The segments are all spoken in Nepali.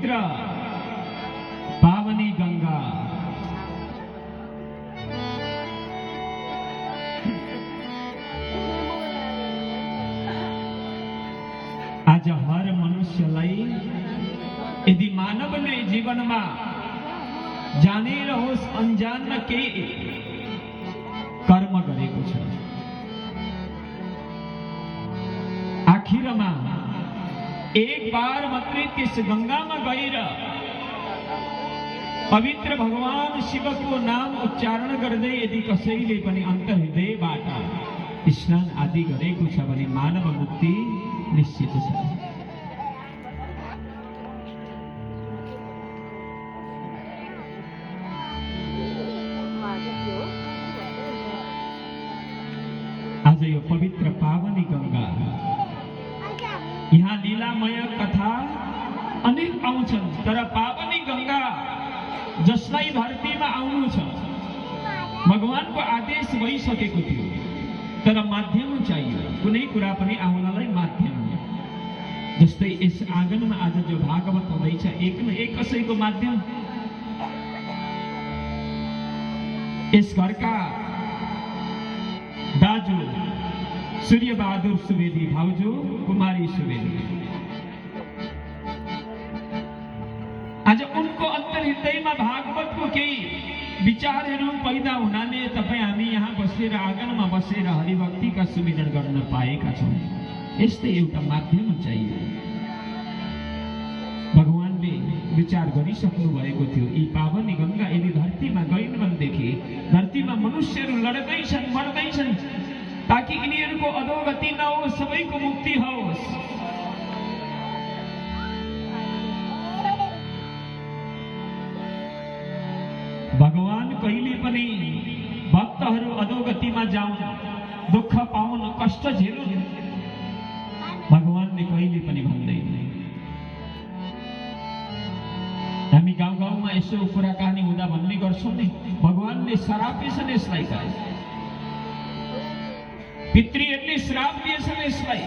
पवित्र पावनी गंगा आज हर मनुष्यलाई यदि मानवले जीवनमा जानेर होस् अनजानमा केही कर्म गरेको छ, आखिरमा एक बार मात्रै त्यस गंगामा गएर पवित्र भगवान शिवको नाम उच्चारण गर्दै यदि कसैले पनि अन्तर्हृदयबाट स्नान आदि गरेको छ भने मानव मुक्ति निश्चित छ। आज यो पवित्र पावनी गंगा, यहाँ लीलामय कथा अनेक आउँछन्, तर पावनी गंगा जसलाई धरतीमा आउनु छ भगवानको आदेश भइसकेको थियो, तर माध्यम चाहियो, कुनै कुरा पनि आउनलाई माध्यम। जस्तै यस आँगनमा आज जो भागवत हुँदैछ एक न एक कसैको माध्यम। यस घरका दाजु सूर्य बहादुर सुवेदी, भाउजू कुमारी सुवेदी, आज उनको अन्तर्हृदयमा भागवतको केही विचारहरू पैदा हुनाले तपाईँ हामी यहाँ बसेर आँगनमा बसेर हरिभक्तिका सुमिरन गर्न पाएका छौँ। यस्तै एउटा माध्यम चाहियो। भगवानले विचार गरिसक्नु भएको थियो, यी पावनी गंगा यदि धरतीमा गइन् भनेदेखि धरतीमा मनुष्यहरू लड्दैछन्, मर्दैछन्, ताकि यिनीहरूको अधोगति नहोस्, सबैको मुक्ति होस्। भगवान कहिले पनि भक्तहरू अधोगतिमा जाउन्, दुःख पाउन्, कष्ट झेलुन्, भगवानले कहिले पनि भन्दैन। हामी गाउँ गाउँमा यसो कुराकानी हुँदा भन्ने गर्छौँ नि, भगवानले श्राप दिएछन् यसलाई, पितृहरूले श्राप दिएछन् यसलाई,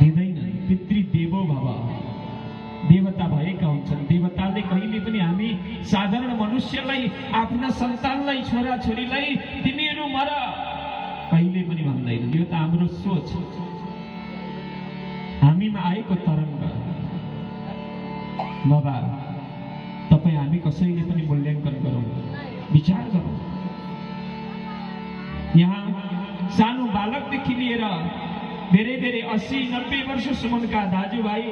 दिँदैन। पितृ देवो भव, देवता भएका हुन्छन्। देवताले कहिले पनि हामी साधारण मनुष्यलाई, आफ्ना सन्तानलाई, छोरा छोरीलाई तिमीहरू मर कहिले पनि भन्दैन। यो त हाम्रो सोच, हामीमा आएको तरङ्ग। बाबा तपाईँ हामी कसैले पनि मूल्याङ्कन गरौँ, विचार गरौँ। यहाँ सानो बालकदेखि लिएर धेरै धेरै 80-90 वर्षसम्मका दाजुभाइ